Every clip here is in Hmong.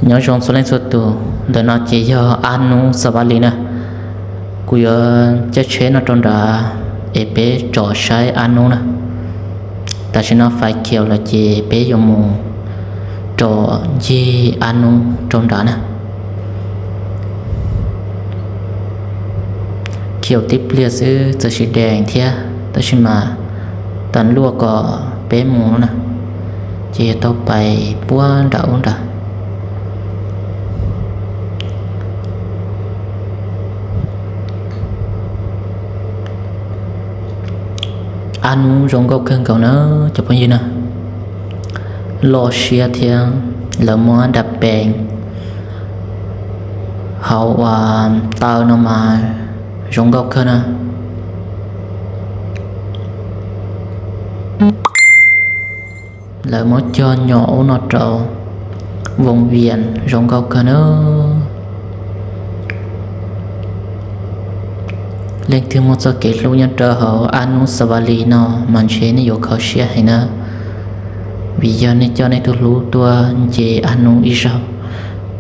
Nyob zoo txhua leej txhua tus, ntawm no ces yog Ab Nub Xav Vas Lis na. Kuv yuav caij tsheb no rau nrad es peb tsom saib Ab Nub na. Tam sim no fais khiaus lawm ces peb yuav mus rau ncig Ab Nub rau nrad na. Khiaus tib pliag xwb txawm sis dees thiab, tab sis mas tas luaj kom peb mus na, ces yuav tau pais puag nram ub nrad. Ab Nub zoo nkauj kawg nkaus na cov phooj ywg na. Loj siab thiab, lawv muab dam pees hauv ua taw no mas zoo nkauj kawg na. Lawv muab cog nyom ub no rau voos vias zoo nkauj kawg na. Leej twg muaj txoj kev hlub nyob rau hauv Ab Nub Xav Vas Lis no mas ntshe nej yuav kho siab heev na, vim yog nej coj nej tus hlub tuaj nce Ab Nub ib zaug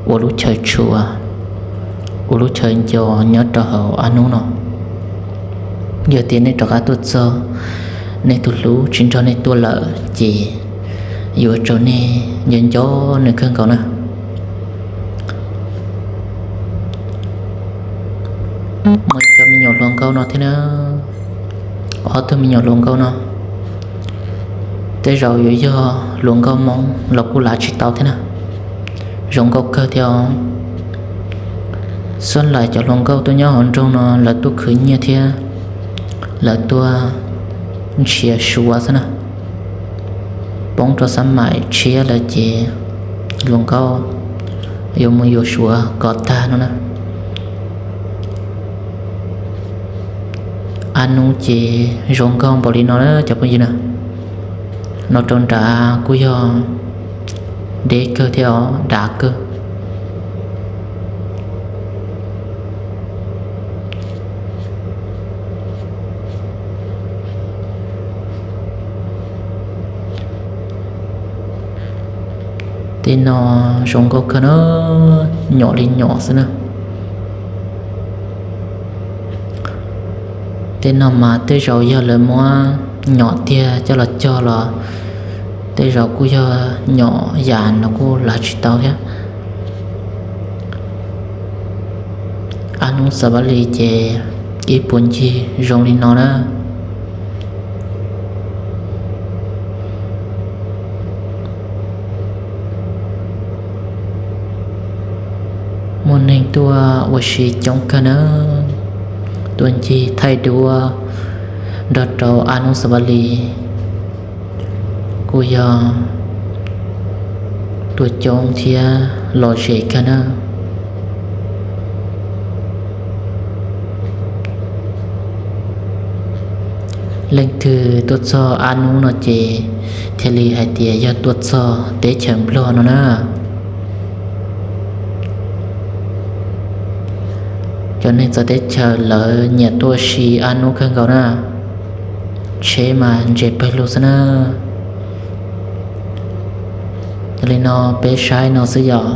ua lub chaw tshua, ua lub chaw nco nyob rau hauv Ab Nub no. Yog tias nej rov qab tuaj txog, nej tus hlub tsis nrog nej tuaj lawm ces yuav ua rau nej nco nco nws kawg nkaus na. Muaj cov me nyuam hluas nkauj no thiab na, ob tug me nyuam hluas nkauj no, tej zaum yuav yog hluas nkauj Hmoob los kuj lav tsis tau thiab na. Zoo nkauj kawg thiab os. Xub lais cov hluas nkauj tuaj nyob hauv nroog no lawv tuaj khwv nyiaj thiab lawv tuaj nrhiav suav xwb na. Poob rau xab maim tshiab lawm ces hluas nkauj yuav mus yuav suav kom tag no na. Ab Nub ces zoo nkauj npaum li no na cov phooj ywg na. No rau nrad kuj yog deb kawg thiab os, dav kawg. Tej no zoo nkauj kawg na, nyom li nyom xwb na. Tej no mas tej zaum yog lawv muab nyom tiag coj los cog los tej zaum kuj yog nyom yam no kuj lav tsis tau thiab. Ab Nub Xav Vas Lis ces ib puag ncig zoo li no na. Muaj neeg tuaj ua si coob kawg na, tuaj ncig thaij duab nrog rau Ab Nub Xav Vas Lis kuj yog tuaj coob thiab lom zem kawg na. Leej twg tuaj txog Ab Nub no ces thiaj li hais tias yog tuaj txog teb chaws Nplog no na. Cov neeg txawv teb chaws lawv nyiam tuaj ua si Ab Nub kawg nkaus na. Tsheb mas ntses pawg lug xwb na. Yog li no peb saib no xwb yom.